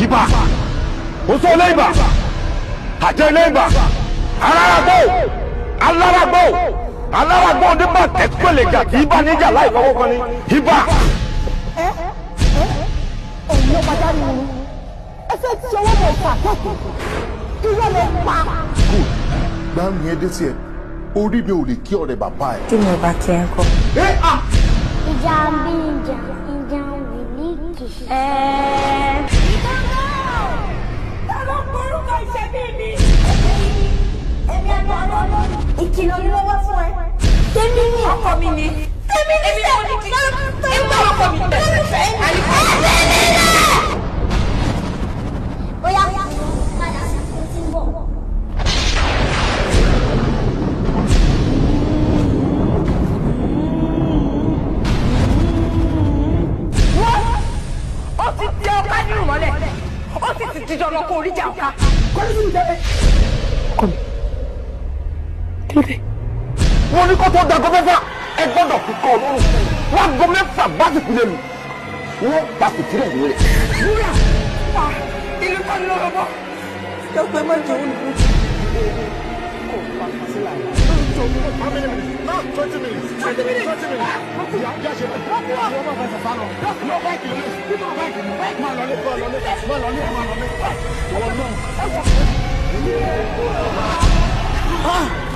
Ibà, oṣó ilé ibà, àjẹ́ ilé ibà, alárágbó, alárágbó, alárágbó onígbà tẹ́pẹ̀lẹ̀ jà kì í bá níjà láì fọwọ́ kan ní ibà. Ẹ ẹ, ẹ̀yin ọba dárí mi, ẹ fẹ́ tí ọwọ́ bọ̀ fà kẹ́kọ̀ọ́, irọ́ lẹ pa. Good, gbá mi ẹ dé sí ẹ, orí mi ò lè kí ọ̀rẹ́ bàbá ẹ. Tí mi ò bá kí ẹ ń kọ́. Ìjà ń bí ìjà, ìjà ń bìlíkì. Ìkìlọ̀ ni wọ́n wá fún ẹ. Tèmi ni ọkọ mi ni. Tèmi ni sẹ́. Èmi ni ọkọ mi. Bóyá padà sí tó ti ń bọ̀. Wọ́n ó ti tẹ ọká nínú mọ́lẹ̀. Ó sì ti dijọ́ lọ kó oríjà ọ̀ka. Ọkọ mi, kí ló dé? Wọ́n ní kó tó dago 6, ẹ gbọ́dọ̀ fi kọ́ ọlọ́run fún mi. Wọ́n go 6 bá sì fi lè lù, wọ́n bá sì tilẹ̀ lù rẹ̀. Wúrà pa ìlú kan lọ́rọ̀ bọ̀. Dọ́pẹ́ má jẹun nù. How many minutes? Now 20 minutes. 20 minutes. 20 minutes. Yà ṣe báyìí. Wọ́n máa fẹsẹ̀ sá lọ. Lọ báyìí lọ. Báyìí máa lọ lé, máa lọ lé, máa lọ lé, máa lọ lé. Wọ́n náà.